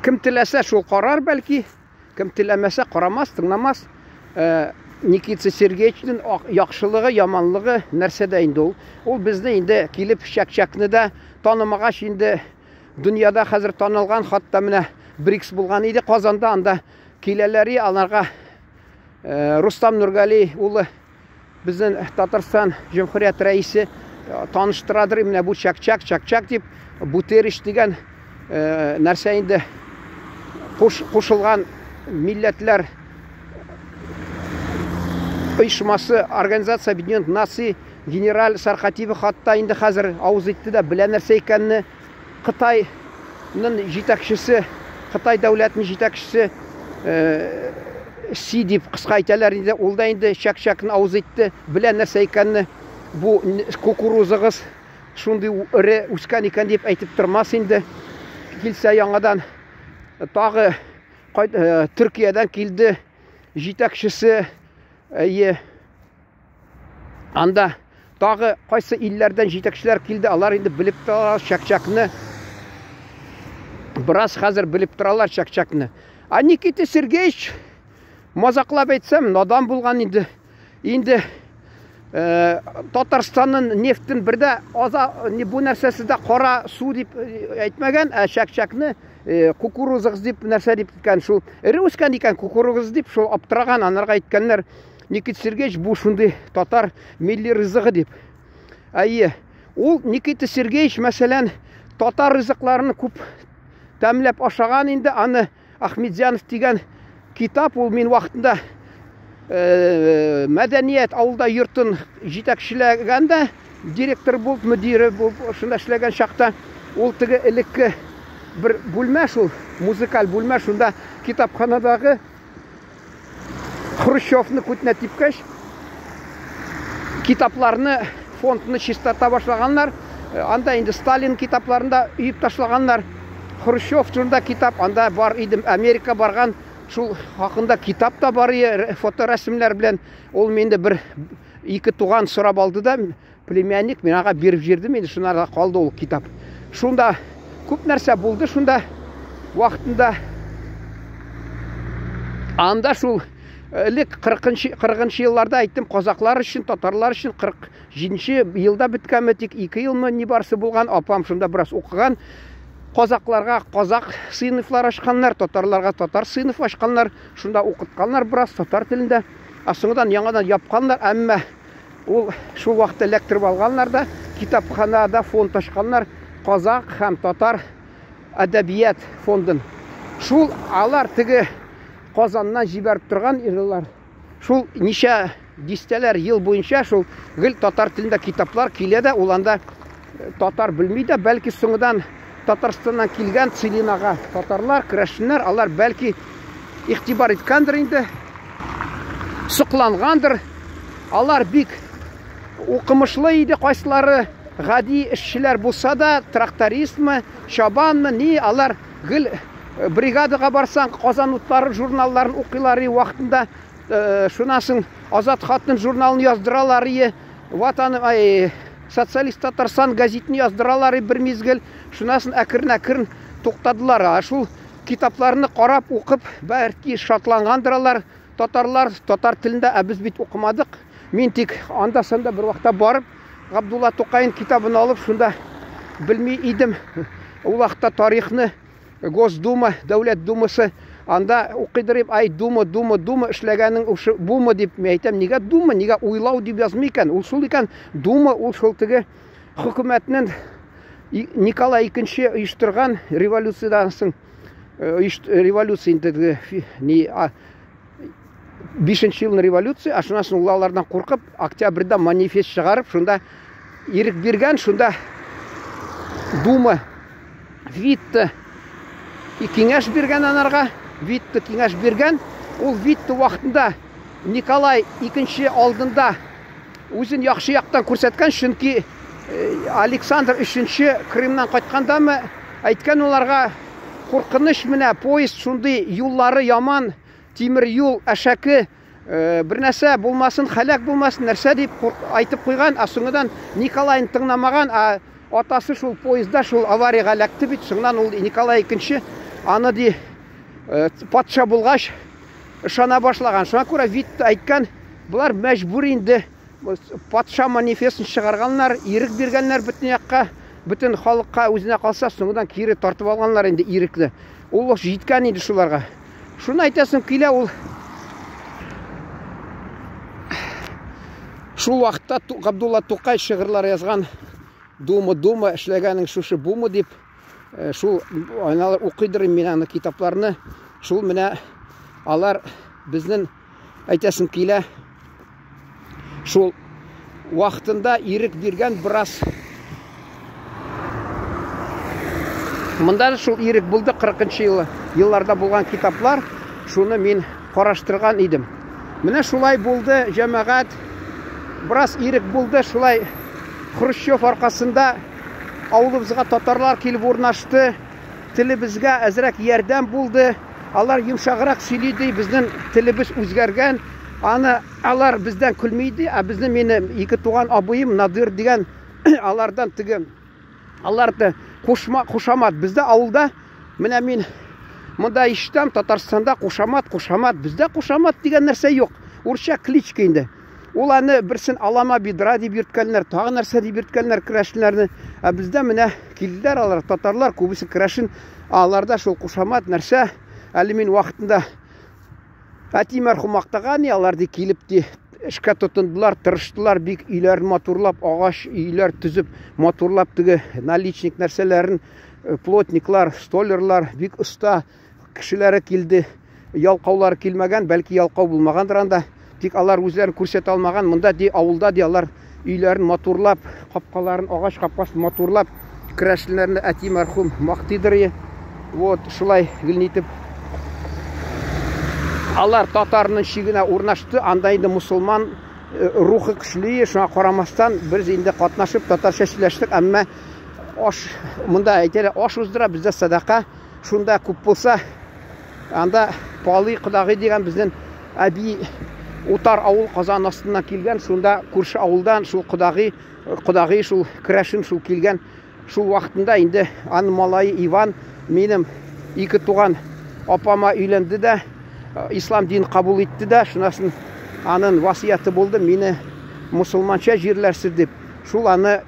Кем теләсә, шул карар бәлки, кем теләмәсә, карамас, тыңламас. Никита Сергеевичның яхшылыгы, яманлыгы нәрсәдә инде ул? Ул безне инде килеп чәк-чәкне дә танымагач инде дөньяда хәзер танылган, хатта менә БРИКС булган иде Казанда, анда киләләр, аларга Рустам Нургали улы безнең Татарстан Җөмһүрият рәисе таныштырадыр, менә бу чәк-чәк, чәк-чәк дип, Бутерич дигән нәрсә инде кушылган милләтләр оешмасы, Организация Объединенных Наций генераль саркатибы хатта инде хәзер авыз итте дә белә нәрсә икәнне. Кытайның җитәкчесе, Кытай дәүләтенең җитәкчесе Си дип кыска әйтәләр инде, ул да инде чәк-чәкне авыз итте, белә нәрсә икәнне. Бу кукурузыгыз шундый эре үскән икән дип әйтеп тормас инде. Килсә яңадан тагы Төркиядән килде җитәкчесе, әйе, Анда тагы кайсы илләрдән җитәкчеләр килде, алар инде белеп торалар чәкчәкне. Бераз хәзер белеп торалар чәкчәкне. А Никита Сергеевич, мазаклап әйтсәм, надан булган инде. Инде э, Татарстанның нефтен бердә аза бу нәрсәсе дә кара су дип әйтмәгән, ә чәкчәкне кукурузыгыз дип нәрсә дип әйткән, шул эре үскән икән кукуругыз дип шул аптыраган, анарга әйткәннәр. Никита Сергеевич бу шундый татар милли ризыгы дип. Әйе, ул Никита Сергеевич, мәсәлән, татар ризыкларын күп тәмләп ашаган инде, аны Ахмедзянов дигән китап ул мин вакытында мәдәният авылда йортын җитәкчеләгәндә директор булып, мөдире булып шунда эшләгән чакта ул теге элекке бер бүлмә шул, музыкаль бүлмә шунда китапханадагы Хрущевны күтенә типкәч, китапларны, фондны чистарта башлаганнар. Анда инде Сталин китапларын да өеп ташлаганнар. Хрущев турында китап, анда бар идем, Америка барган, шул хакында китап та бар иде, фоторәсемнәр белән. Ул минде бер ике туган сорап алды да, племянник, мин ага биреп җирдем, инде шунарда калды ул китап. Шунда күп нәрсә булды шунда вакытында. Анда шул элек 40 елларда әйттем, казаклар өчен, татарлар өчен 47 елда беткәнме, тик 2 елмы ни барсы булган, апам шунда бераз укыган. Казакларга казак сыйныфлар ачканнар, татарларга татар сыйныф ачканнар, шунда укытканнар бераз татар телендә. Ә соңдан яңадан япканнар, әмма Ул шул вакытта эләктереп алганнар да, китапханада фонд ачканнар, казак һәм татар әдәбият фондын. Шул алар теге Казаннан җибәреп торган ирләр. Шул ничә дистәләр ел буенча шул гел татар телендә китаплар килә дә, ул анда татар белми дә, бәлки соңыдан Татарстаннан килгән Целинага татарлар, керәшеннәр, алар бәлки игътибар иткәндер инде, соклангандыр. Алар бик укымышлы иде, кайсылары гади эшчеләр булса да, трактористмы, чабанмы, ни, алар гел бригадага барсаң, Казан утлары журналларын укыйлар иде вакытында. Шуннан соң Азат хатын журналын яздыралар иде. Ватан, ай, Социалист Татарстан газетын яздыралар иде бер мизгел. Шуннан соң әкрен-әкрен туктадылар. Ә шул китапларны карап, укып, бәлки шатлангандыр алар. Татарлар татар телендә, ә без бит укымадык. Мин тик анда-санда бер вакытта барып, Габдулла Тукайның китабын алып, шунда белми идем. Ул вакытта тарихны Госдума, Дәүләт Думасы, анда укыйдыр идем, ай, Дума, Дума, Дума эшләгәнең ушы бумы дип, мин әйтәм, нигә Дума, нигә уйлау дип язмый икән? Ул шул икән, Дума ул шул теге хөкүмәтнең Николай II оештырган революциядән соң революция инде ни бишенче елны революция, ә шуннан соң алардан куркып, октябрьдә манифест чыгарып, шунда ирек биргән, шунда Дума Витте киңәш биргән анарга, Витте киңәш биргән. Ул Витте вакытында Николай II алдында үзен яхшы яктан күрсәткән, чөнки Александр III Крымнан кайткандамы, әйткән уларга, куркыныч менә поезд шундый, юллары яман, тимер юл, әшәке, бер нәрсә булмасын, һәлак булмасын, нәрсә дип әйтеп куйган, ә соңыннан Николайны тыңламаган, ә атасы шул поездда шул авариягә эләкте бит, соңыннан ул Николай II аны ди патша булгач ышана башлаган. Шуңа күрә Витте әйткән, болар мәҗбүр инде патша манифестын чыгарганнар, ирек биргәннәр бөтен якка, бөтен халыкка үзенә калса, соңыннан кире тартып алганнар инде ирекне. Ул җиткән инде шуларга. Шуны әйтәсем килә, ул шул вакытта Габдулла Тукай шигырьләр язган, Дума, Дума, эшләгәнең шушы бумы дип, шул аналар укыйдыр мин аны китапларны. Шул менә алар безнең әйтәсем килә, шул вакытында ирек биргән бераз. Монда да шул ирек булды, 40 елы елларда булган китаплар, шуны мин караштырган идем. Менә шулай булды, җәмәгать. Бераз ирек булды, шулай Хрущев аркасында авылыбызга татарлар килеп урнашты. Телебезгә әзрәк ярдәм булды. Алар йомшаграк сөйли ди, безнең телебез үзгәргән. Аны алар бездән көлми ди, ә безнең минем ике туган абыем Надир дигән алардан теге алар да кушма кушамат. Бездә авылда менә мин монда ишетәм, Татарстанда кушамат, кушамат. Бездә кушамат дигән нәрсә юк. Урысча кличка инде. Ул аны берсен алама бедра дип йөрткәннәр, тагы нәрсә дип йөрткәннәр керәшеннәрне. Ә бездә менә килделәр алар, татарлар, күбесе керәшен. Аларда шул кушамат нәрсә. Әле мин вакытында әти мәрхүм мактаган, алар ди килеп ди эшкә тотындылар, тырыштылар, бик өйләрен матурлап, агач өйләр төзеп, матурлап теге наличник нәрсәләрен, плотниклар, столярлар бик оста кешеләре килде. Ялкаулар килмәгән, бәлки ялкау булмагандыр анда. Тик алар үзләрен күрсәтә алмаган. Монда ди авылда ди алар өйләрен матурлап, капкаларын, агач капкасын матурлап, керәшеннәрне әти мәрхүм мактыйдыр. Вот шулай гел нитеп. Алар татарның чигенә урнашты, анда инде мусулман рухы көчле, шуңа карамастан без инде катнашып татарча сөйләштек, әмма аш монда әйтәләр, аш уздыра, бездә садака, шунда күп булса, анда Палый кодагый дигән безнең әби Утар авыл Казан астыннан килгән, шунда күрше авылдан шул кодагый, кодагый шул керәшен шул килгән. Шул вакытында инде аның малае Иван минем ике туган апама өйләнде дә, ислам динен кабул итте дә, шунасын аның васыяты булды, мине мусулманча җирләрсез дип. Шул аны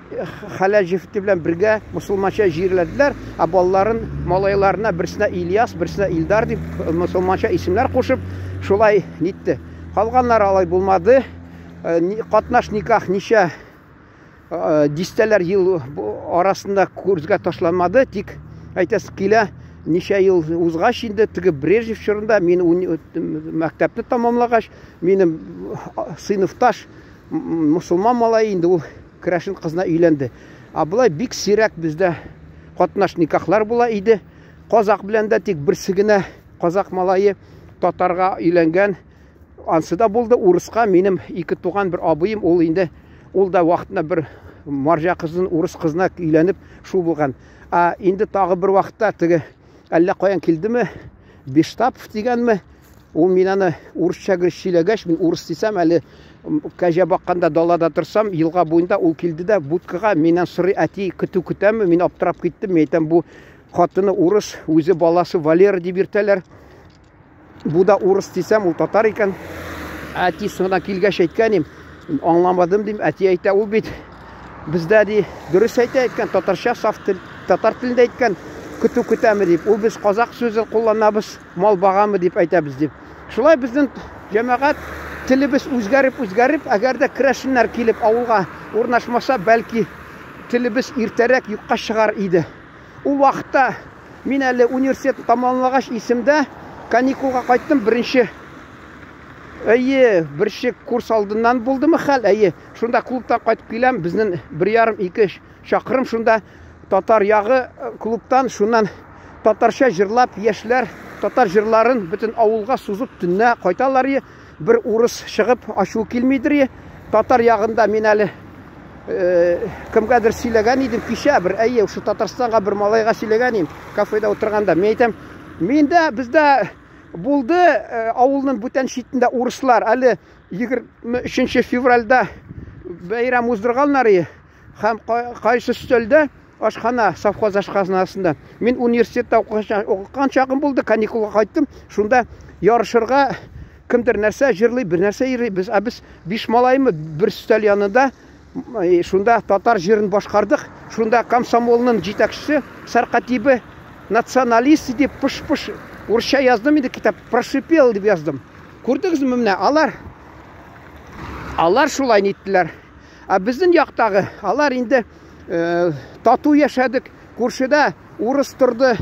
хәләл җефете белән бергә мусулманча җирләделәр, ә балаларын, малайларына берсенә Ильяс, берсенә Илдар дип мусулманча исемнәр кушып, шулай нитте. Калганнары алай булмады. Катнаш никах ничә дистәләр ел арасында күзгә ташланмады, тик әйтәсе килә, ничә ел узгач инде теге Брежнев чорында мин мәктәпне тамамлагач, минем сыйныфташ мусулман малае инде ул керәшен кызына өйләнде. Ә болай бик сирәк бездә катнаш никахлар була иде. Казак белән дә тик берсе генә казак малае татарга өйләнгән. Ансы да булды. Урыска минем ике туган бер абыем, ул инде ул да вакытында бер марҗа кызын урыс кызына өйләнеп шул булган. Ә инде тагы бер вакытта теге әллә каян килдеме, Бештапов дигәнме, ул мин аны урысча гел сөйләгәч, мин урыс дисәм, әле кәҗә бакканда далада торсам, елга буенда ул килде дә будкага миннән сорый, әти, көтү көтәме? Мин аптырап киттем, мин әйтәм, бу хатыны урыс, үзе баласы Валера дип йөртәләр. Бу да урыс дисәм, ул татар икән. Әти соңынан килгәч әйткән им, аңламадым дим, әти әйтә, ул бит бездә ди, дөрес әйтә, әйткән, татарча саф тел, татар телендә әйткән, көтү көтәме дип. Ул без казак сүзен кулланабыз, мал багамы дип әйтәбез дип. Шулай безнең җәмәгать телебез үзгәреп, үзгәреп, әгәр дә керәшеннәр килеп авылга урнашмаса, бәлки телебез иртәрәк юкка чыгар иде. Ул вакытта мин әле университетны тамамлагач исемдә каникулга кайттым, беренче әйе, беренче курс алдыннан булдымы хәл, әйе, шунда клубтан кайтып киләм, безнең бер ярым, ике чакрым шунда татар ягы клубтан, шуннан татарча җырлап, яшьләр татар җырларын бөтен авылга сузып төнлә кайталар, бер урыс чыгып ачуы килмидер. Татар ягында мин әле кемгәдер сөйләгән идем кичә бер, әйе, шул Татарстанга бер малайга сөйләгән идем, кафеда утырганда. Мин әйтәм, миндә, бездә булды авылның бүтән читендә урыслар, әле 23 февральдә бәйрәм уздырганнар, һәм кайсы өстәлдә Ашхана, совхоз ашханасында. Мин университетта укыган чагым булды, каникулга кайттым. Шунда ярышырга кемдер нәрсә җырлый, бер нәрсә йөри. Без, ә без биш малаймы бер өстәл янында шунда татар җырын башкардык. Шунда комсомолның җитәкчесе, сәркатибе националист дип пыш-пыш урысча яздым инде китап, прошипел дип яздым. Күрдегезме менә алар алар шулай ниттеләр. Ә безнең яктагы алар инде тату яшәдек. Күршедә урыс торды.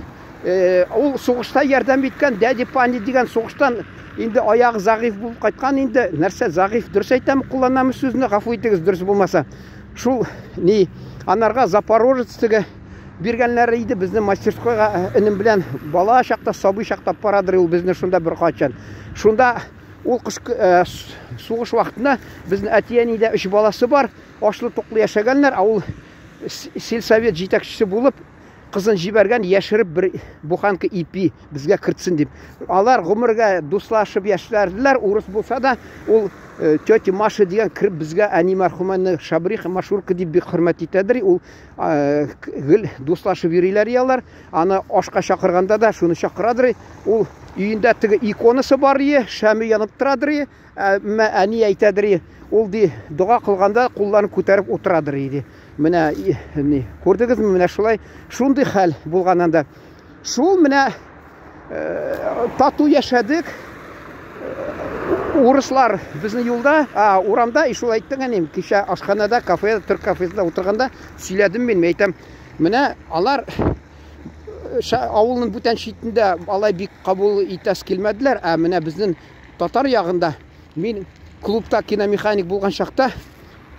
Ул сугышта ярдәм иткән дядя Пани дигән сугыштан инде аягы зәгыйфь булып кайткан инде. Нәрсә зәгыйфь? Дөрес әйтәм, кулланам сүзне, гафу итегез, дөрес булмаса. Шул ни, анарга Запорожец теге биргәннәре иде безне мастерскойга энем белән бала чакта, сабый чакта парадыр ул безне шунда бер кайчан. Шунда ул кыш сугыш вакытында безнең әти-әнидә өч баласы бар, ачлы-туклы яшәгәннәр, ә ул сельсовет җитәкчесе булып кызын җибәргән, яшереп бер буханка ипи безгә кертсен дип. Алар гомергә дуслашып яшәделәр, урыс булса да, ул тетя Маша дигән кереп безгә әни мәрхүмәне Шабриха Машурка дип бик хөрмәт итәдер. Ул гел дуслашып йөриләр алар. Аны ашка чакырганда да шуны чакырадыр. Ул өендә теге иконасы бар ие, шәме янып торадыр. Әмма әни әйтәдер, ул ди дога кылганда кулларын күтәреп утырадыр иде. Менә ни, күрдегезме, менә шулай шундый хәл булган анда. Шул менә тату яшәдек. Урыслар безнең юлда, урамда, и шул әйттең әнием, кичә ашханада, кафе, төрк кафесында утырганда сөйләдем мин, әйтәм, менә алар авылның бүтән читендә алай бик кабул итәс килмәделәр, ә менә безнең татар ягында мин клубта киномеханик булган чакта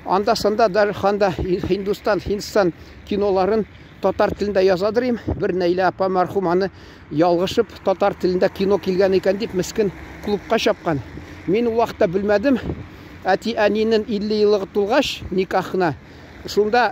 анда санда даже ханда Һиндустан, Һиндстан киноларын татар телендә язадыр им. Бер Нәйлә апа мәрхүм аны ялгышып татар телендә кино килгән икән дип мескен клубка чапкан. Мин ул вакытта белмәдем. Әти әнинең 50 еллыгы тулгач никахына шунда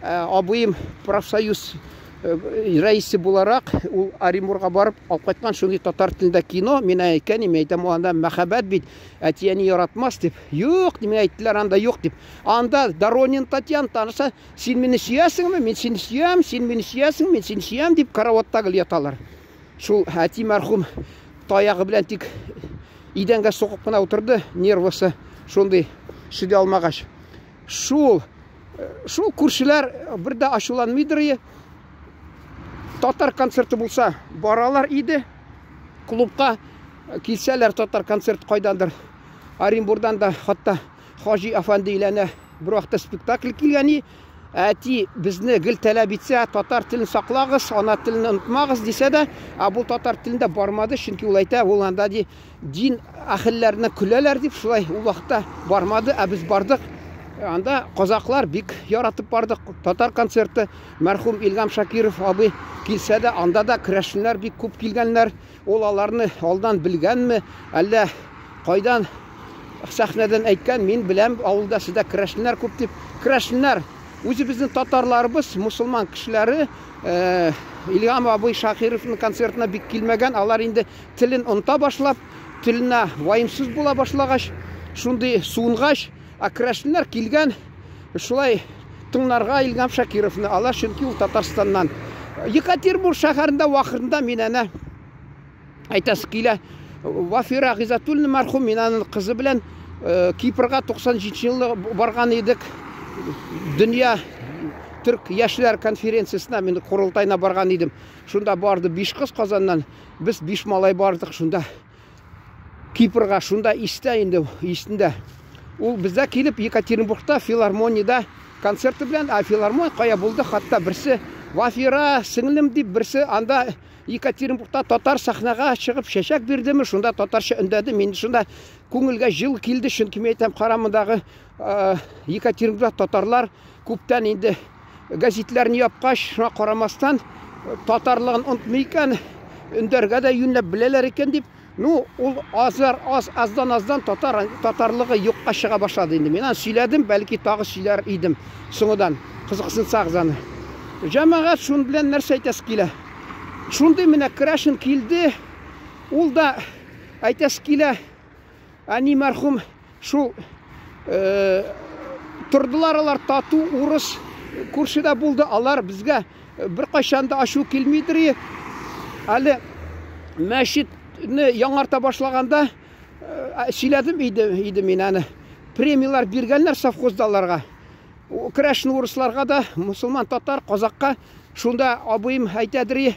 абыем профсоюз рәисе буларак ул Оренбурга барып алып кайткан шундый татар телендә кино. Мин әйткән идем, әйтәм, анда мәхәббәт бит, әти-әни яратмас дип. Юк, дип әйттеләр, анда юк дип. Анда Доронин Татьяна таныса, син мине сөясеңме, мин сине сөям, син мине сөясең, мин сине сөям дип караватта гел яталар. Шул әти мәрхүм таягы белән тик идәнгә сугып кына утырды, нервысы шундый чыдый алмагач. Шул шул күршеләр бер дә ачуланмыйдыр. Татар концерты булса баралар иде. Клубка килсәләр татар концерт кайдандыр. Оренбурдан да хатта Хаҗи әфәнде иләнә бер вакытта спектакль килгән. Әти безне гел таләп итсә, татар телен саклагыз, ана телен онытмагыз дисә дә, ә бу татар телендә бармады, чөнки ул әйтә, ул анда ди дин әһелләренә көләләр дип, шулай ул вакытта бармады, ә без бардык. Анда казаклар бик яратып бардык. Татар концерты, мәрхүм Илгам Шакиров абый килсә дә, анда да керәшеннәр бик күп килгәннәр. Ул аларны алдан белгәнме, әллә кайдан сәхнәдән әйткән, мин беләм, авылда сездә керәшеннәр күп дип. Керәшеннәр, үзебезнең татарларыбыз, мусульман кешеләре, Илгам абый Шакировның концертына бик килмәгән, алар инде телен оныта башлап, теленә ваемсыз була башлагач, шундый суынгач, ә керәшеннәр килгән шулай тыңларга Илгам Шакировны, алар чөнки ул Татарстаннан. Екатеринбург шәһәрендә вакытында мин әнә әйтәсе килә, Вафира Гыйзатуллина мәрхүм, мин аның кызы белән Кипрга 97 елны барган идек. Дөнья төрк яшьләр конференциясенә мин корылтайына барган идем. Шунда барды 5 кыз Казаннан, без 5 малай бардык шунда Кипрга, шунда истә инде, истендә. Ул бездә килеп Екатеринбургта филармониядә концерты белән, ә филармония кая булды, хатта берсе Вафира сеңлем дип, берсе анда Екатеринбургта татар сәхнәгә чыгып чәчәк бирдеме, шунда татарча өндәде. Мин шунда күңелгә җыл килде, чөнки мин әйтәм, кара мондагы Екатеринбургта татарлар күптән инде гәзитләрне япкач, шуңа карамастан татарлыгын онытмый икән, өндәргә дә юньләп беләләр икән дип. Ну, ул азар аз аздан-аздан татар татарлыгы юкка чыга башлады инде. Мин аны сөйләдем, бәлки тагы сөйләр идем соңыдан. Кызыксынсагыз аны. Җәмәгать шун белән нәрсә әйтәсе килә? Шундый менә керәшен килде. Ул да әйтәсе килә, әни мәрхүм шул тордылар алар тату урыс Күршедә булды, алар безгә беркайчан да ачу килмидер. Әле мәчетне яңарта башлаганда сөйләдем иде, иде мин аны. Премияләр биргәннәр совхозда аларга. Керәшен урысларга да, мусульман татар, казакка. Шунда абыем әйтәдер,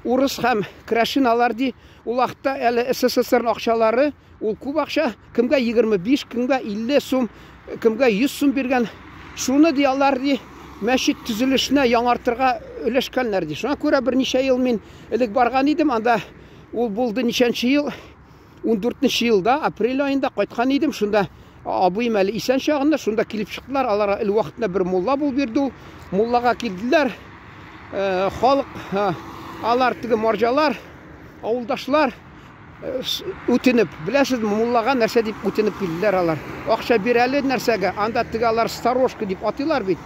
урыс һәм керәшен алар ди, ул вакытта әле СССР акчалары, ул күп акча, кемгә 25, кемгә 50 сум, кемгә 100 сум биргән. Шуны ди алар ди, мәчет төзелешенә яңартырга өләшкәннәр ди. Шуңа күрә берничә ел мин элек барган идем, анда ул булды ничәнче ел? 14 елда апрель аенда кайткан идем, шунда абыем әле исән чагында, шунда килеп чыктылар. Алар әле вакытында бер мулла булып йөрде ул. Муллага килделәр. Халык, алар теге марҗалар, авылдашлар үтенеп, беләсезме, муллага нәрсә дип үтенеп килделәр алар. Акча бир әле нәрсәгә? Анда теге алар сторожка дип атыйлар бит.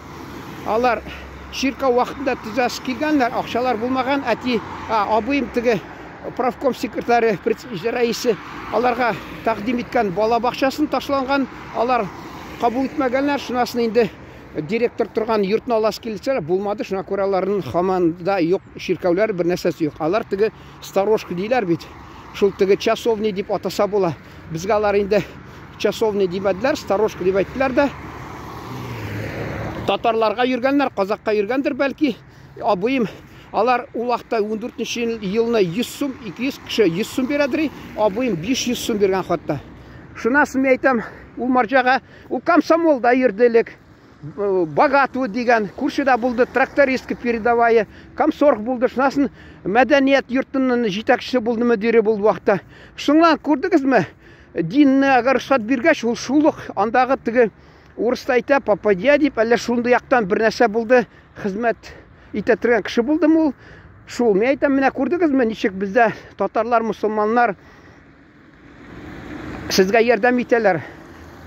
Алар чиркәү вакытында төзәс килгәннәр, акчалар булмаган. Әти, абыем теге профком секретаре, рәисе аларга тәкъдим иткән бала бакчасын ташланган, алар кабул итмәгәннәр. Шунасын инде директор торган йортны аласы килсә, булмады. Шуңа күрә аларның һаман да юк чиркәүләр, бер нәрсәсе юк. Алар теге сторожка диләр бит. Шул теге часовня дип атаса була. Безгә алар инде часовня димәделәр, сторожка дип әйттеләр дә. Татарларга йөргәннәр, казакка йөргәндер бәлки. Абыем, алар ул вакытта 14 елны 100 сум, 200 кеше 100 сум бирәдер, абыем 500 сум биргән хатта. Шуннан соң мин әйтәм, ул марҗага, ул комсомолда йөрде элек, Богатого дигән күршедә булды, трактористка передовая, комсорг булды, шуннан соң мәдәният йортының җитәкчесе булды, мөдире булды вакытта. Шуннан күрдегезме, динне әгәр рөхсәт биргәч, ул шул ук андагы теге урыс та әйтә, попадья дип, әллә шундый яктан бер нәрсә булды, хезмәт итә торган кеше булдымы ул? Шул, мин әйтәм, менә күрдегезме, ничек бездә татарлар, мусульманнар сезгә ярдәм итәләр.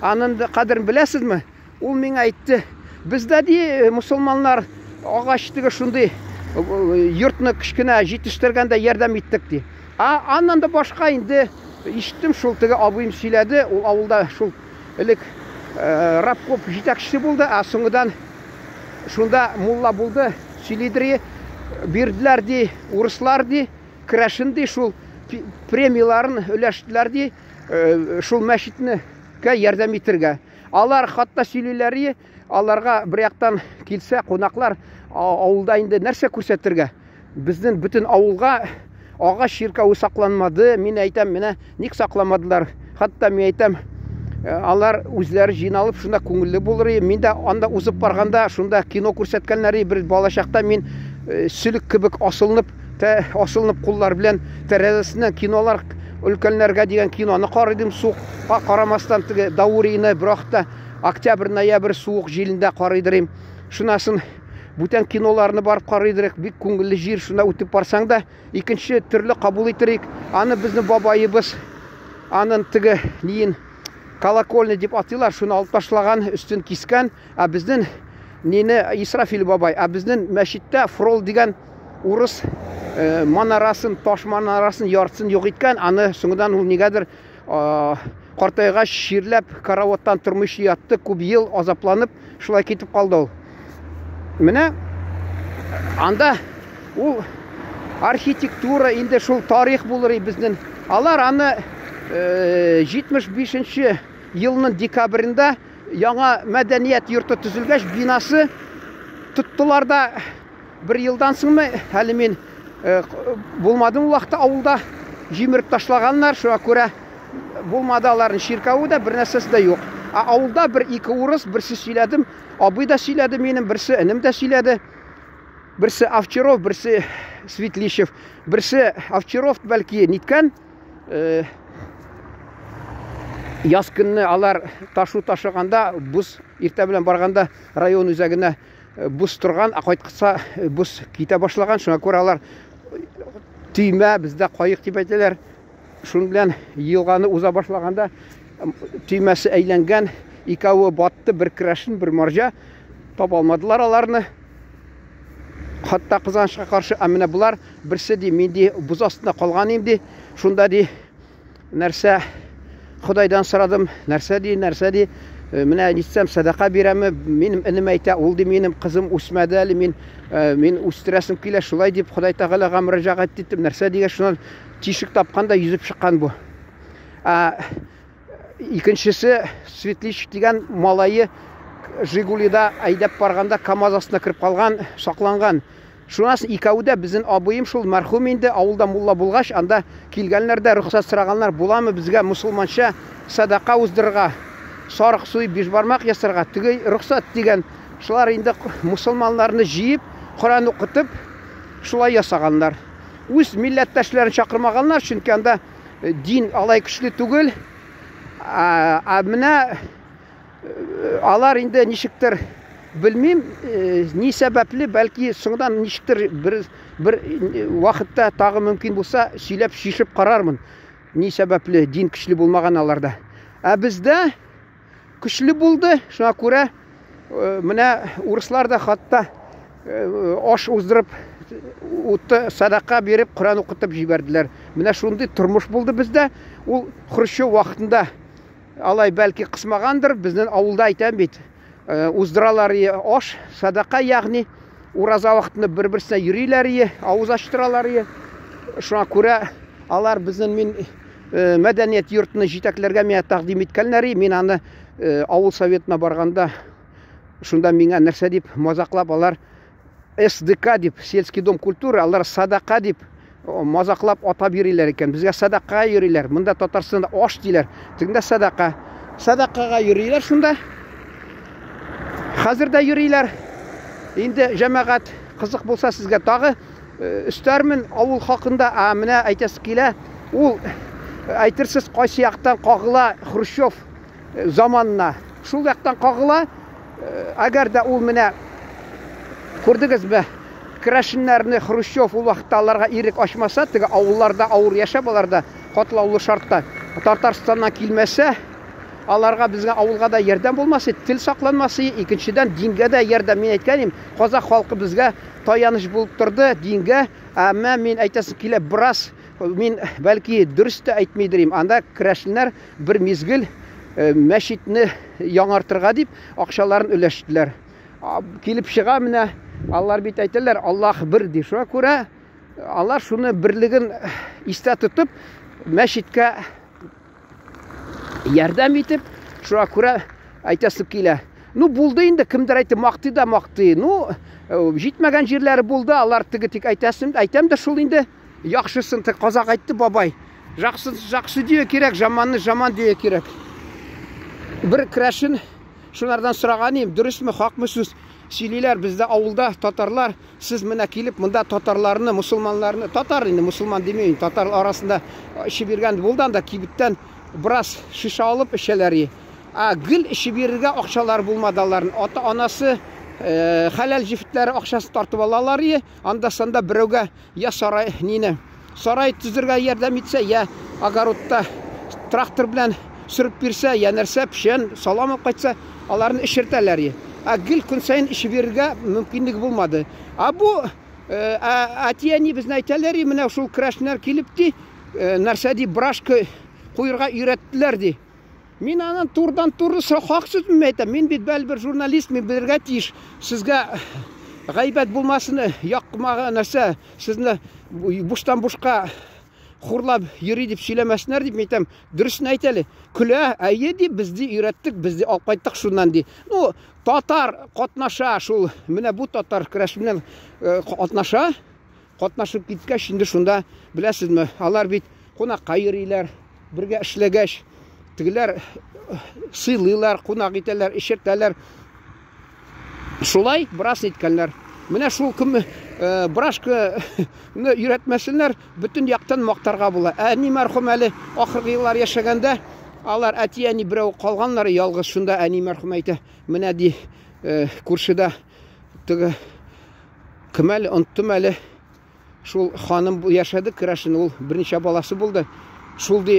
Аның да кадерен беләсезме? Ул миңа әйтте, бездә ди мусульманнар агач теге шундый йортны кечкенә җитештергәндә ярдәм иттек ди. А аннан да башка инде ишеттем, шул теге абыем сөйләде, ул авылда шул элек рабкоп җитәкчесе булды, ә соңыдан шунда мулла булды, сөйлидер, бирделәр ди, урыслар ди, керәшен ди, шул премияләрен өләштеләр ди, шул мәчетне ярдәм итергә. Алар хатта сөйлиләр, аларга бер яктан килсә кунаклар авылда инде нәрсә күрсәтергә? Безнең бөтен авылга агач чиркәве сакланмады. Мин әйтәм, менә ник сакламадылар? Хатта мин әйтәм, алар үзләре җыйналып шунда күңелле булыр иде. Мин дә анда узып барганда шунда кино күрсәткәннәр иде. Бер балачакта мин сөлек кебек асылынып, асылынып куллар белән тәрәзәсеннән кинолар өлкәннәргә дигән киноны карыйдым. Суыкка карамастан теге Даурины бер вакытта октябрь, ноябрь суык җилендә карыйдырым. Шунасын бүтән киноларны барып карыйдырык. Бик күңелле җир, шунда үтеп барсаң да икенче төрле кабул итерик. Аны безнең бабаебыз анын теге ниен колокольня дип атыйлар, шуны алып ташлаган, өстен кискән. Ә безнең нине Исрафил бабай, ә безнең мәчеттә Фрол дигән урыс манарасын, таш манарасын яртысын юк иткән. Аны соңыннан ул нигәдер картайгач чирләп караваттан тормыйча ятты, күп ел азапланып шулай китеп калды ул. Менә анда ул архитектура инде шул тарих булыр безнең. Алар аны 75 елның декабрендә яңа мәдәният йорты төзелгәч бинасы тоттылар да бер елдан соңмы, әле мин булмадым ул вакытта авылда, җимереп ташлаганнар, шуңа күрә булмады аларның чиркәве дә, бер нәрсәсе дә юк. Ә авылда бер ике урыс, берсе сөйләдем, абый да сөйләде минем, берсе энем дә сөйләде. Берсе Овчаров, берсе Светлищев, берсе Овчаров бәлки ниткән, яз көнне алар ташу ташыганда, бус иртә белән барганда район үзәгенә бус торган, ә кайткса бус китә башлаган, шуңа күрә алар төймә, бездә каек дип әйтәләр, шуның белән елганы уза башлаганда төймәсе әйләнгән, икәве батты, бер керәшен, бер марҗа, таба алмадылар аларны. Хатта кызганычка каршы, ә менә болар берсе ди, мин ди боз астында калган идем ди, шунда ди нәрсә Ходайдан сорадым, нәрсә ди, нәрсә ди, Менә нитсәм, сәдака бирәме, минем энем әйтә, ул ди, минем кызым үсмәде әле, мин мин үстерәсем килә, шулай дип Ходай Тәгаләгә мөрәҗәгать иттем. Нәрсә дигәч, шуннан тишек тапкан да йөзеп чыккан бу. Ә икенчесе Светличек дигән малае Жигулида әйдәп барганда КАМАЗ астына кереп калган, сакланган. Шуннан соң икәве дә безнең абыем шул мәрхүм инде авылда мулла булгач, анда килгәннәр дә рөхсәт сораганнар, буламы безгә мусулманча сәдака уздырырга, сарык суеп бишбармак ясарга, теге рөхсәт дигән. Шулар инде мусулманнарны җыеп, Коръән укытып, шулай ясаганнар. Үз милләттәшләрен чакырмаганнар, чөнки анда дин алай көчле түгел. Ә менә алар инде ничектер белмим, ни сәбәпле, бәлки соңдан ничектер бер бер вакытта тагы мөмкин булса сөйләп чишеп карармын. Ни сәбәпле дин көчле булмаган аларда. Ә бездә көчле булды, шуңа күрә менә урыслар да хатта аш уздырып, утты садака биреп, Коръән укытып җибәрделәр. Менә шундый тормыш булды бездә. Ул Хрущев вакытында алай бәлки кысмагандыр, безнең авылда әйтәм бит, уздыралар аш, садака, ягъни ураза вакытында бер-берсенә йөриләр, авыз ачтыралар. Шуңа күрә алар безнең мин мәдәният йортын җитәкләргә миңа тәкъдим иткәннәр, мин аны авыл советына барганда шунда миңа нәрсә дип мазаклап алар СДК дип, сельский дом культуры, алар садака дип мазаклап атап йөриләр икән. Безгә садака йөриләр. Монда Татарстанда аш диләр. Тегендә садака. Садакага йөриләр шунда. Хәзер дә йөриләр. Инде җәмәгать кызык булса сезгә тагы өстәрмен авыл хакында. Ә менә әйтәсе килә, ул әйтерсез кайсы яктан кагыла Хрущев заманына. Шул яктан кагыла. Әгәр дә ул менә күрдегезме, керәшеннәрне Хрущев ул вакытта аларга ирек ачмаса, теге авылларда авыр яшәп, аларда катлаулы шартта Татарстаннан килмәсә, аларга безгә авылга да ярдәм булмас иде, тел сакланмас иде, икенчедән дингә дә ярдәм. Мин әйткән идем, казах халкы безгә таяныч булып торды дингә, әмма мин әйтәсем килә, бераз мин бәлки дөрес тә әйтмидер идем. Анда керәшеннәр бер мизгел мәчетне яңартырга дип акчаларын өләштеләр. Килеп чыга менә, алар бит әйтәләр, Аллаһ бер ди. Шуңа күрә алар шуны берлеген истә тотып, мәчеткә ярдәм итеп, шуңа күрә әйтәсе килә. Ну, булды инде, кемдер әйтте, мактый да мактый. Ну, җитмәгән җирләре булды, алар теге тик әйтәсем, әйтәм дә шул инде. Яхшысын тик казак әйтте бабай. Жақсы, жақсы дию кирәк, жаманны жаман дию кирәк. Бер керәшен шунардан сораган идем, дөресме, хакмы сүз сөйлиләр бездә авылда татарлар, сез менә килеп монда татарларны, мусулманнарны, татар инде мусулман димим, татар арасында эчеп йөргән булды анда кибеттән бераз шешә алып эчәләр. Ә гел эчеп йөрергә акчалар булмады аларның. Ата-анасы хәләл җефетләре акчасын тартып алалар, анда санда берәүгә я сарай нине сарай төзергә ярдәм итсә, я огородта трактор белән сөреп бирсә, я нәрсә печән, салам алып кайтса, аларны эчертәләр. Ә гел көн саен эчеп йөрергә мөмкинлек булмады. Ә бу әти-әни безне әйтәләр, менә шул керәшеннәр килеп ди, нәрсә ди, брашка куерга өйрәттеләр ди. Мин анан турыдан-туры хак сүземне әйтәм. Мин бит бәлбер журналист, мин белергә тиеш. Сезгә гайбәт булмасын, якмага нәрсә, сезне буштан бушка хурлап йөри дип сөйләмәсеннәр дип мин әйтәм. Дөресен әйт әле. Көлә, әйе ди, без ди өйрәттек, без ди алып кайттык шуннан ди. Ну, татар катнаша шул, менә бу татар көрәш белән катнаша. Катнашып киткәч, инде шунда, беләсезме, алар бит кунакка йөриләр, бергә эшләгәч, тегеләр сыйлыйлар, кунак итәләр, эчертәләр. Шулай бераз иткәннәр. Менә шул кем брашканы өйрәтмәсеннәр, бөтен яктан мактарга була. Әни мәрхүм әле ахыргы еллар яшәгәндә, алар әти-әни берәү калганнар ялгыз, шунда әни мәрхүм әйтә, менә ди, күршедә теге Кем әле, оныттым әле. Шул ханым яшәде, керәшен, ул берничә баласы булды. Шул ди,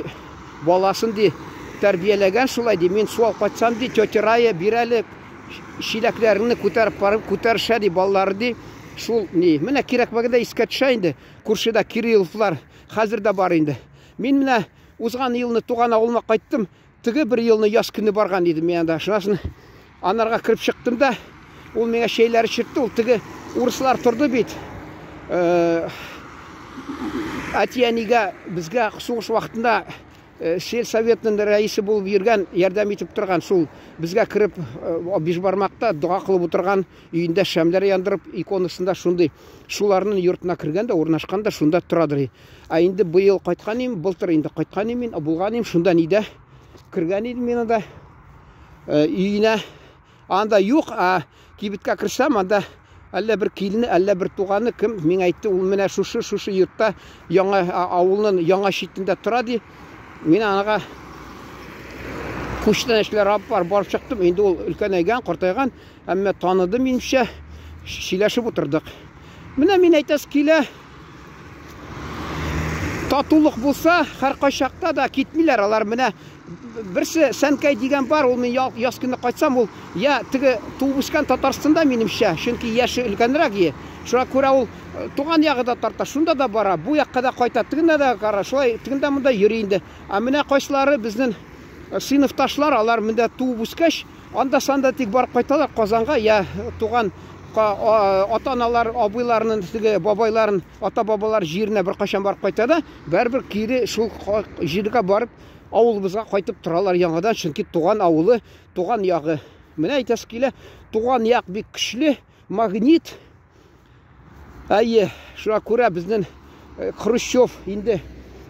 баласын ди, тәрбияләгән шулай ди. Мин су алып кайтсам ди, тетя Рая бир әле чиләкләреңне күтәреп барып күтәрешә ди балалары ди. Шул ни, менә кирәкмәгәндә искә төшә инде. Күршедә Кирилловлар хәзер дә бар инде. Мин менә узган елны туган авылыма кайттым. Теге бер елны яз көне барган идем мин анда. Шуннан анарга кереп чыктым да, ул миңа чәйләр эчертте. Ул теге урыслар торды бит. Әти-әнигә безгә сугыш вакытында сельсоветның рәисе булып йөргән, ярдәм итеп торган, шул безгә кереп Бишбармакта дога кылып утырган, өендә шәмләр яндырып, иконасында шундый, шуларның йортына кергән дә, урнашкан да, шунда торадыр. Ә инде быел кайткан идем, былтыр инде кайткан идем мин, булган идем, шунда нидә кергән идем мин анда өенә. Анда юк, ә кибеткә керсәм, анда әллә бер килене, әллә бер туганы кем миңа әйтте, ул менә шушы, шушы йортта яңа авылның яңа читендә тора ди. Мин анага күчтәнәчләр алып бар, барып чыктым. Инде ул өлкәнәйгән, картайган, әмма таныды минемчә, сөйләшеп утырдык. Менә мин әйтәсе килә, татулык булса, һәркайчакта да китмиләр алар. Менә берсе Сәнкәй дигән бар, ул мин яз көне кайтсам, ул я теге туып үскән Татарстанда минемчә, чөнки яше өлкәнрәк е. Шуңа күрә ул туган ягы да тарта, шунда да бара, бу якка да кайта, тегендә дә бара, шулай тегендә монда йөри инде. Ә менә кайсылары безнең сыйныфташлар, алар монда туып үскәч, анда-санда тик барып кайталар Казанга, я туган ата-аналар, абыйларының, теге бабайларын, ата-бабалар җиренә беркайчан барып кайта да, бәрбер кире шул җиргә барып, авылыбызга кайтып торалар яңадан, чөнки туган авылы, туган ягы. Менә әйтәсе килә, туган як бик көчле магнит. Әйе, шуңа күрә безнең Хрущев инде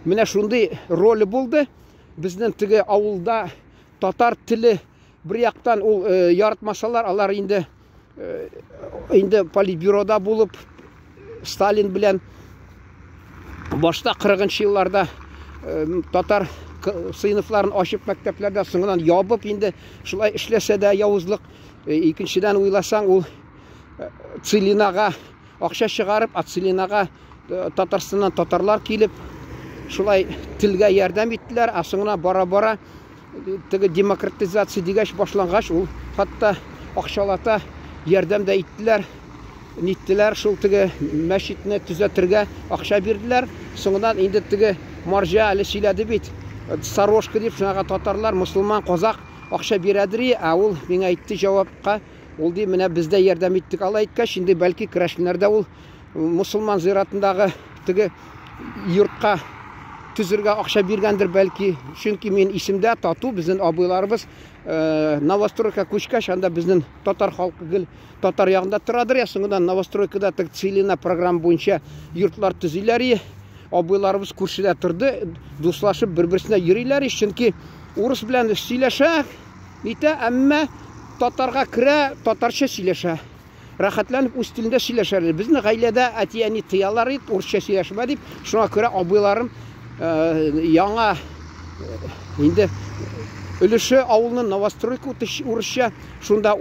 менә шундый роле булды. Безнең теге авылда татар теле бер яктан ул яратмасалар, алар инде инде политбюрода булып Сталин белән башта 40 елларда татар сыйныфларын ачып мәктәпләрдә, соңыннан ябып инде шулай эшләсә дә явызлык. Икенчедән уйласаң, ул Целинага акча чыгарып, а Целинага Татарстаннан татарлар килеп, шулай телгә ярдәм иттеләр, ә соңына бара-бара теге демократизация дигәч башлангач, ул хәтта акчалата ярдәм дә иттеләр, ниттеләр, шул теге мәчетне төзәтергә акча бирделәр. Соңыннан инде теге марҗа әле сөйләде бит, сорожка дип, шуңа татарлар, мусульман, казак акча бирәдер, ә ул миңа әйтте җавапка, ул ди, менә без дә ярдәм иттек. Алай әйткәч, инде бәлки керәшеннәр дә ул мусульман зиратындагы теге йортка төзергә акча биргәндер бәлки. Чөнки мин исемдә тату безнең абыйларыбыз новостройка күчкәч, анда безнең татар халкы гел татар ягында торадыр. Я соңыннан новостройкада теге целина программа буенча йортлар төзиләр. Абыйларыбыз күршедә торды, дуслашып бер-берсенә йөриләр, чөнки урыс белән сөйләшә, нитә, әмма татарга керә, татарча сөйләшә. Рәхәтләнеп үз телендә сөйләшәләр. Безнең гаиләдә әти-әни тыялар иде, урысча сөйләшмә дип. Шуңа күрә абыйларым яңа инде өлеше авылның новостройка урысча шунда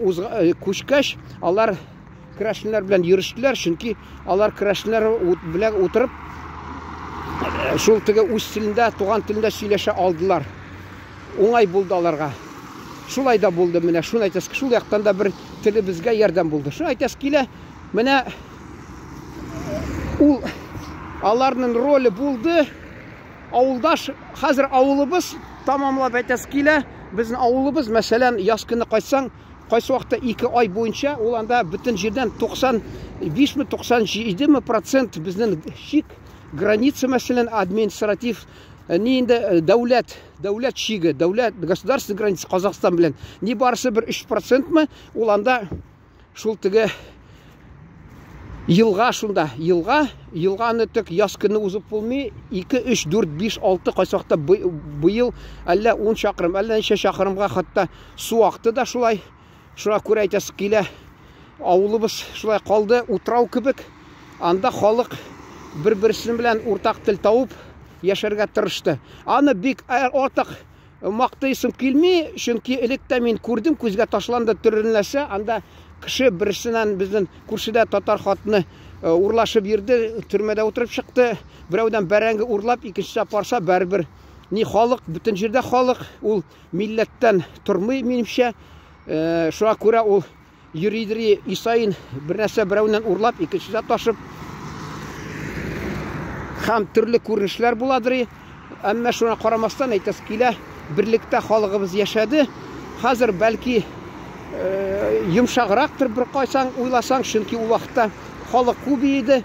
күчкәч, алар керәшеннәр белән йөрештеләр, чөнки алар керәшеннәр белән утырып шул теге үз телендә, туган телендә сөйләшә алдылар. Уңай булды аларга. Шулай да булды менә, шуны әйтәсе, шул яктан да бер телебезгә ярдәм булды. Шуны әйтәсе килә, менә ул аларның роле булды. Авылдаш, хәзер авылыбыз тамамлап әйтәсе килә, безнең авылыбыз, мәсәлән, яз көне кайтсаң, кайсы вакытта 2 ай буенча ул анда бөтен җирдән 95 ме, 97 ме процент безнең чик, граница, мәсәлән, административ ни инде дәүләт, дәүләт чиге, дәүләт, государственный граница Казахстан белән ни барысы бер 3% мы, ул анда шул теге елга шунда, елга, елганы тек яз көне узып булмый, 2, 3, 4, 5, 6, кайсы вакытта быел әллә 10 чакрым, әллә ничә чакрымга хәтта су акты да шулай. Шуңа күрә әйтәсе килә, авылыбыз шулай калды, утрау кебек. Анда халык бер-берсе белән уртак тел табып яшәргә тырышты. Аны бик артык мактыйсым килми, чөнки элек тә мин күрдем, күзгә ташланды төрле нәрсә. Анда кеше берсеннән безнең күршедә татар хатыны урлашып йөрде, төрмәдә утырып чыкты. Берәүдән бәрәңге урлап, икенчесенә барса, бәрбер ни халык, бөтен җирдә халык, ул милләттән тормый минемчә. Шуңа күрә ул йөридери исаин бер нәрсә берәүнән урлап, икенчесенә ташып һәм төрле күренешләр буладыр. Әмма шуңа карамастан әйтәсе килә, берлектә халыгыбыз яшәде. Хәзер бәлки йомшаграктыр бер кайсаң уйласаң, чөнки ул вакытта халык күп иде.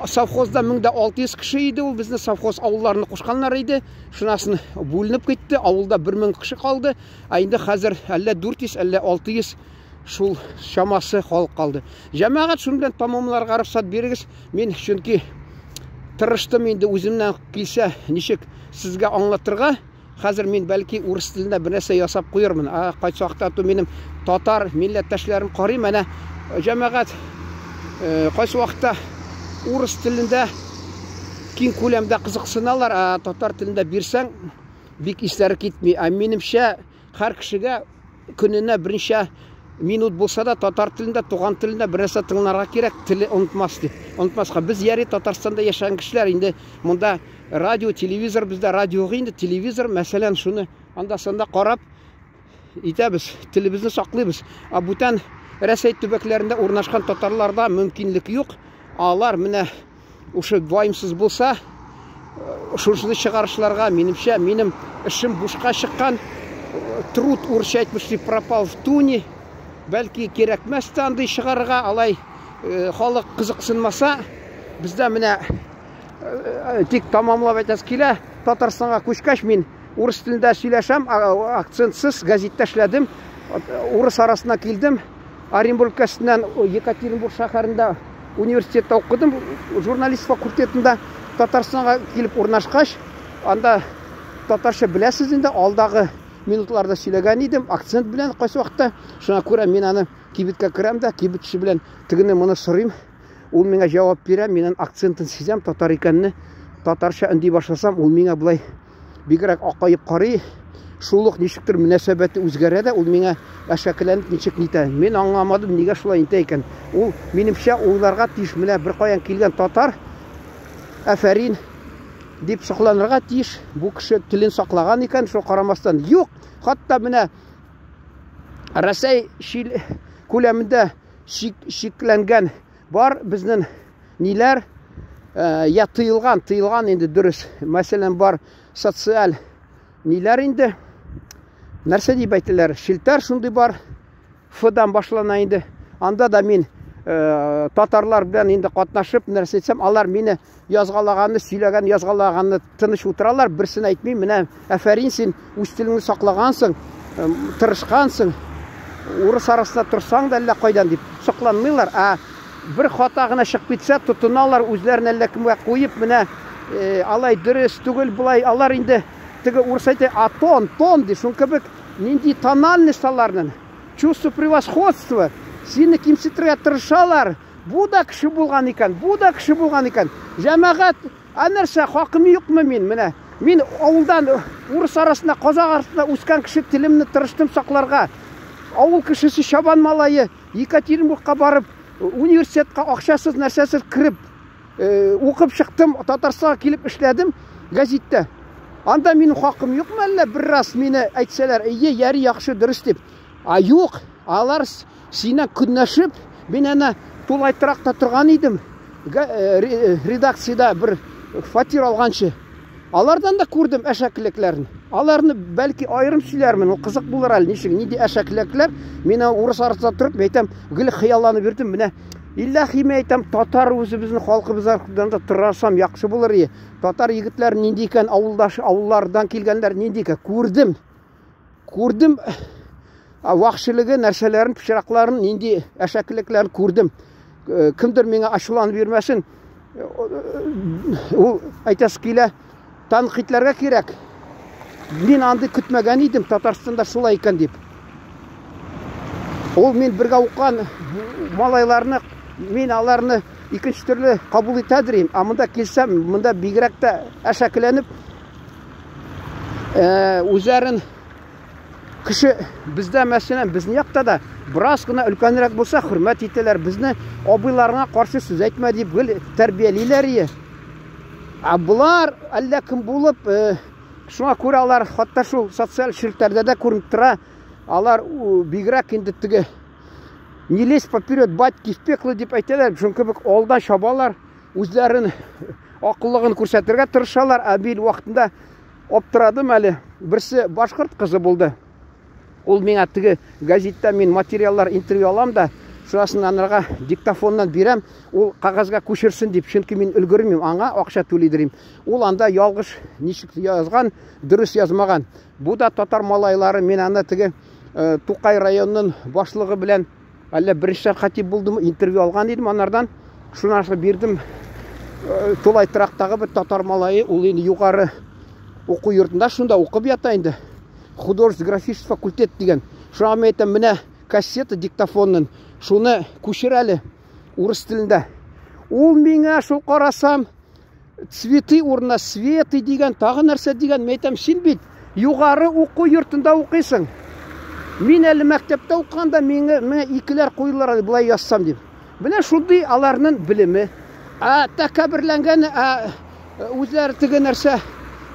Совхозда 1600 кеше иде ул, безне совхоз авылларны кушканнар иде. Шунасын бүленеп китте, авылда 1000 кеше калды. Ә инде хәзер әллә 400, әллә 600 шул чамасы халык калды. Җәмәгать, шуның белән тәмамларга рөхсәт бирегез. Мин чөнки тырыштым инде үземнән килсә, ничек сезгә аңлатырга. Хәзер мин бәлки урыс телендә бер нәрсә ясап куермын. А кайсы вакытта то минем татар милләттәшләрем карый, менә җәмәгать кайсы вакытта урыс телендә киң күләмдә кызыксыналар, а татар телендә бирсәң бик исләре китми. Ә минемчә, һәр кешегә көненә берничә минут булса да татар телендә, туган телендә бер нәрсә тыңларга кирәк, теле онытмас дип. Онытмаска. Без яри Татарстанда яшәгән кешеләр инде монда радио, телевизор, бездә радио инде, телевизор, мәсәлән, шуны анда-санда карап итәбез, телебезне саклыйбыз. Ә бүтән Рәсәй төбәкләрендә урнашкан татарларда мөмкинлек юк. Алар менә Ушы ваемсыз булса, шушыны чыгарышларга, минемчә, минем эшем бушка чыккан. Труд, урысча әйтмешли, пропал в туне. Бәлки кирәкмәс тә андый чыгарырга, алай халык кызыксынмаса, бездә менә тик тамамлап әйтәсе килә, Татарстанга күчкәч мин урыс телендә сөйләшәм, акцентсыз газетта эшләдем, урыс арасына килдем. Оренбург өлкәсеннән Екатеринбург шәһәрендә университетта укыдым, журналист факультетында. Татарстанга килеп урнашкач, анда татарча беләсез инде, алдагы минутларда сөйләгән идем, акцент белән кайсы вакытта. Шуңа күрә мин аны кибеткә керәм дә, кибетче белән тегене моны сорыйм. Ул миңа җавап бирә, мин аның акцентын сизәм, татар икәнне. Татарча өнди башласам, ул миңа болай бигрәк акаеп карый. Шул ук ничектер мөнәсәбәте үзгәрә дә, ул миңа әшәкеләнеп ничек нитә. Мин аңламадым, нигә шулай итә икән. Ул минемчә уйларга тиеш, менә бер каян килгән татар, афәрин дип сокланырга тиеш. Бу кеше телен саклаган икән, шул карамастан. Юк, хатта менә Рәсәй күләмендә шикләнгән бар безнең ниләр, я тыелган, тыелган инде дөрес. Мәсәлән, бар социаль ниләр инде, нәрсә дип әйтәләр, челтәр шундый бар, Ф-дан башлана инде. Анда да мин татарлар белән инде катнашып, нәрсә әйтсәм, алар мине язгалаганны, сөйләгән язгалаганны тыныч утыралар, берсен әйтмим, менә афәрин син үз телеңне саклагансың, тырышкансың, урыс арасында торсаң да әллә кайдан дип сокланмыйлар, ә бер хата гына чыгып китсә, тотыналар үзләрен әллә кемгә куеп, менә алай дөрес түгел, болай алар инде теге урыс әйтә, а тон, тон ди, шул кебек нинди тональность аларның, чувство превосходства, сине кимсетергә тырышалар. Бу да кеше булган икән, бу да кеше булган икән. Җәмәгать, ә нәрсә, хакым юкмы мин? Менә мин авылдан урыс арасында, казак арасында үскән кеше, телемне тырыштым сакларга. Авыл кешесе, чабан малае, Екатеринбургка барып, университетка акчасыз, нәрсәсез кереп, укып чыктым, Татарстанга килеп эшләдем гәзиттә. Анда минем хакым юкмы әллә бераз мине әйтсәләр, әйе, яри, яхшы, дөрес дип. А юк, алар синнән көнләшеп, мин әнә тулай торакта торган идем, редакциядә бер фатир алганчы. Алардан да күрдем әшәкелекләрен. Аларны бәлки аерым сөйләрмен, ул кызык булыр әле, ничек, нинди әшәкелекләр. Мин урыс арасында торып, мин әйтәм, гел хыялланып йөрдем, менә илләхи мин әйтәм, татар үзебезнең халкыбыздан да торасам яхшы булыр иде. Татар егетләр нинди икән, авылдаш, авыллардан килгәннәр нинди икән, күрдем. Күрдем вахшилеге, нәрсәләрен, пычракларын, нинди әшәкелекләрен күрдем. Кемдер миңа ачуланып йөрмәсен. Ул әйтәсе килә, тәнкыйтьләргә кирәк. Мин андый көтмәгән идем, Татарстанда шулай икән дип. Ул мин бергә укыган малайларны, мин аларны икенче төрле кабул итәдер идем. Ә монда килсәм, монда бигрәк тә әшәкеләнеп, үзләрен кеше бездә, мәсәлән, безнең якта да бераз гына өлкәнрәк булса, хөрмәт итәләр. Безне абыйларыңа каршы сүз әйтмә дип гел тәрбиялиләр ие. Ә болар әллә кем булып, шуңа күрә алар хатта шул социаль челтәрдә дә күренеп тора. Алар бигрәк инде теге не лезь поперед батьки в пекло дип әйтәләр. Шуның кебек алдан чабалар, үзләрен акыллыгын күрсәтергә тырышалар. Ә мин вакытында аптырадым әле. Берсе башкорт кызы булды. Ул миңа теге газеттә мин материаллар, интервью алам да, шунасын анарга диктофоннан бирәм, ул кәгазьгә күчерсен дип, чөнки мин өлгермим, аңа акча түлидерим. Ул анда ялгыш ничек язган, дөрес язмаган. Бу да татар малайлары, мин аны теге э, Тукай районының башлыгы белән әллә беренче хатип булдымы, интервью алган идем анардан. Шунасын бирдем. Э, тулай торактагы бер татар малае, ул инде югары уку йортында шунда укып ята инде. Художественно-графический факультет дигән. Шуңа мин әйтәм, менә кассета диктофоннан, шуны күчер әле урыс телендә. Ул миңа шул карасам, цветы урынына светы дигән, тагы нәрсә дигән. Мин әйтәм, син бит югары уку йортында укыйсың. Мин әле мәктәптә укыганда миңа, миңа икеләр куйдылар әле болай язсам дип. Менә шундый аларның белеме. Ә тәкәбберләнгән, ә үзләре теге нәрсә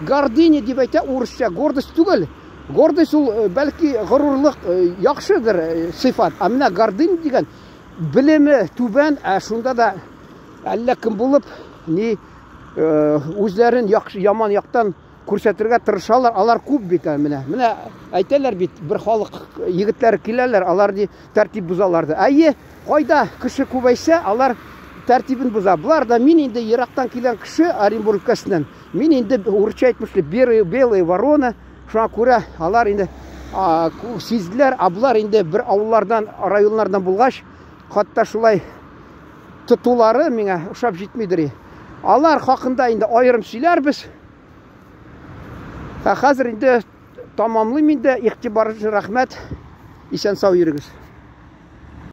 гордыня дип әйтә урысча, гордость түгел. Гордость ул бәлки горурлык яхшыдыр сыйфат. Ә менә гордыня дигән белеме түбән, ә шунда да әллә кем булып, ни үзләрен яхшы яман яктан күрсәтергә тырышалар. Алар күп бит менә. Менә әйтәләр бит, бер халык егетләре киләләр, алар ди тәртип бозалар ди. Әйе, кайда кеше күбәйсә, алар тәртибен боза. Болар да мин инде ерактан килгән кеше, Оренбург өлкәсеннән. Мин инде урысча әйтмешли, белые, белые ворона. Шуңа күрә алар инде сизделәр, ә болар инде бер авыллардан, районнардан булгач, хатта шулай тотулары миңа ошап җитмидер. Алар хакында инде аерым сөйләрбез. Ә хәзер инде тамамлыйм инде. Игътибарыгыз өчен рәхмәт. Исән сау йөрегез.